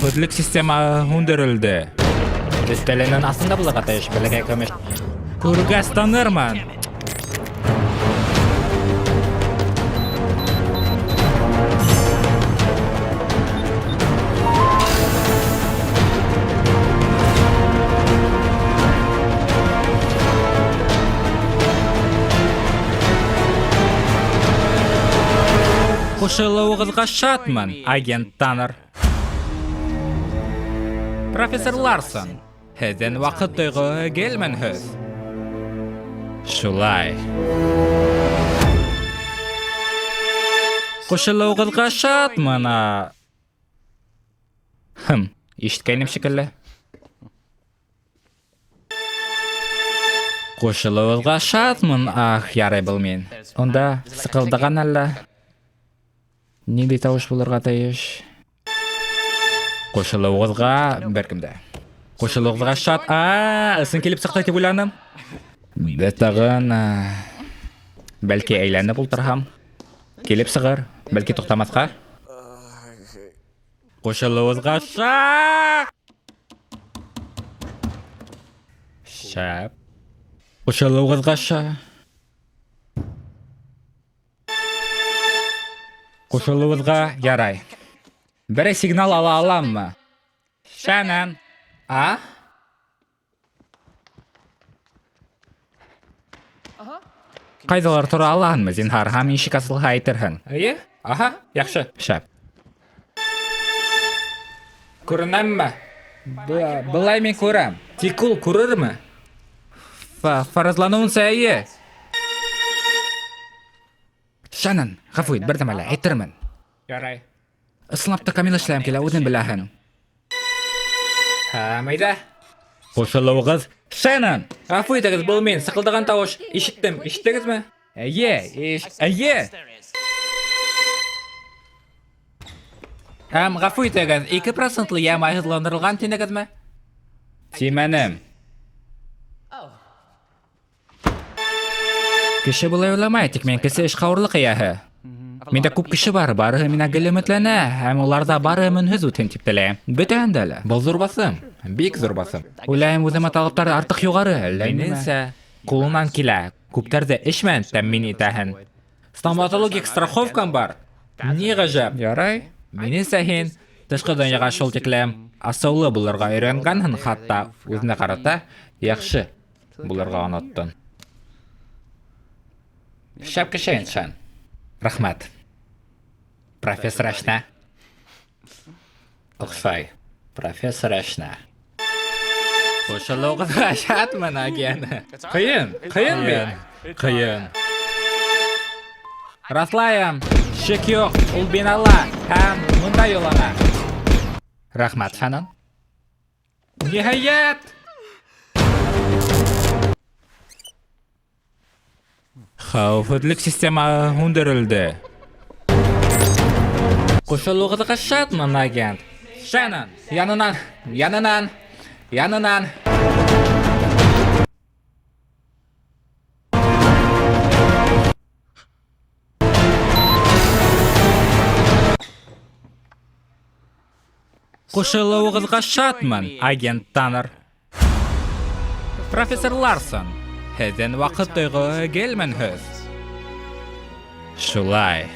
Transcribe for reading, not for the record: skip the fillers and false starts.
Хәүефһеҙлек системаһы һүндерелде. Өҫтәленең аҫтында булырға тейеш бәләкәй көмөш. Күргәс танырмын. Ҡушылыуығыҙға шатмын, агент Таннер. Профессор Ларсон, һеҙҙең ваҡыт тойғоһо гел мөнһөҙ. Шулай. Ҡушылыуығыҙға шатмын, а... Хм, ишеткәйнем шикелле. Ҡушылыуығыҙға шатмын, ах, ярай был мин. Унда сыҡылдаған әллә? Ниндәй тауыш булырға тейеш? Ҡушылыуығыҙға бер кем дә. Ҡушылыуығыҙға шат. А, ысын килеп сыҡты тип уйланым. Бер тағын, бәлки әйләнеп ултырһам, килеп сығыр, бәлки туҡтамаҫҡа. Ҡушылыуығыҙға шат. Шәп. Ҡушылыуығыҙға шат. Ҡушылыуығыҙға ярай. Берәй сигнал ала аламмы? Шәнән. А? Ҡайҙалыр тора алаһыңмы, зинһар, һәм ишек асылһа әйтерһең. Эйе? Аһа, яҡшы. Шәп. Күренәмме? Былай мин күрәм. Тик ул күрерме? Фаразланыуынса, эйе. Шанан, ғәфү ит, бер нәмә лә, әйтермен. Ярай. Ысынлап та камил эшләгем килә, үзең беләһең. Һәм әйҙә. Ҡушылыуығыҙ. Шеннон! Ғәфү итегеҙ, был мин, сыҡылдаған тауыш ишеттем. Ишеттегеҙме? Эйе, иш, эйе. Һәм ғәфү итегеҙ, 2 процентлы йә майһыҙландырылған тинегеҙме? Тимәнем. Кеше болай уйламай, тик мин кесе эшҡауырлыҡ эйәһе. Миндә күп кеше бар, барыһы миңә гел өметләнә, һәм улар ҙа бары мөнһөҙ үтһен тип теләйем. Бөтәһен дә әле. Был ҙур баҫым, бик ҙур баҫым. Уйлайым, үҙемә талаптар артыҡ юғары, әллә нимә. Ҡулынан килә, күптәрҙе эш менән тәэмин итәһең. Стоматологик страховкам бар. Ни ғәжәп. Ярай. Минеңсә һин тышҡы донъяға шул тиклем асыулы булырға өйрәнгәнһең, хатта үҙенә ҡарата яҡшы булырға оноттон. Шәп кеше инсан. Рәхмәт. Профессор әшнә. Оҡшай. Профессор әшнә. Ҡушылыуығыҙға шатмын, агент. Ҡыйын, ҡыйын бит. Ҡыйын. Раҫлайым, шик юҡ, ул бинала һәм мында юллана. Рәхмәт, ханым. Ниһайәт! Хәүефһеҙлек системаһы һүндерелде. Ҡушылыуығыҙға шатмын, агент. Шеннон, янынан, янынан, янынан. Ҡушылыуығыҙға шатмын, агент Таннер. Профессор Ларсон, һеҙҙең ваҡыт тойғоһо гел мөнһөҙ. Шулай.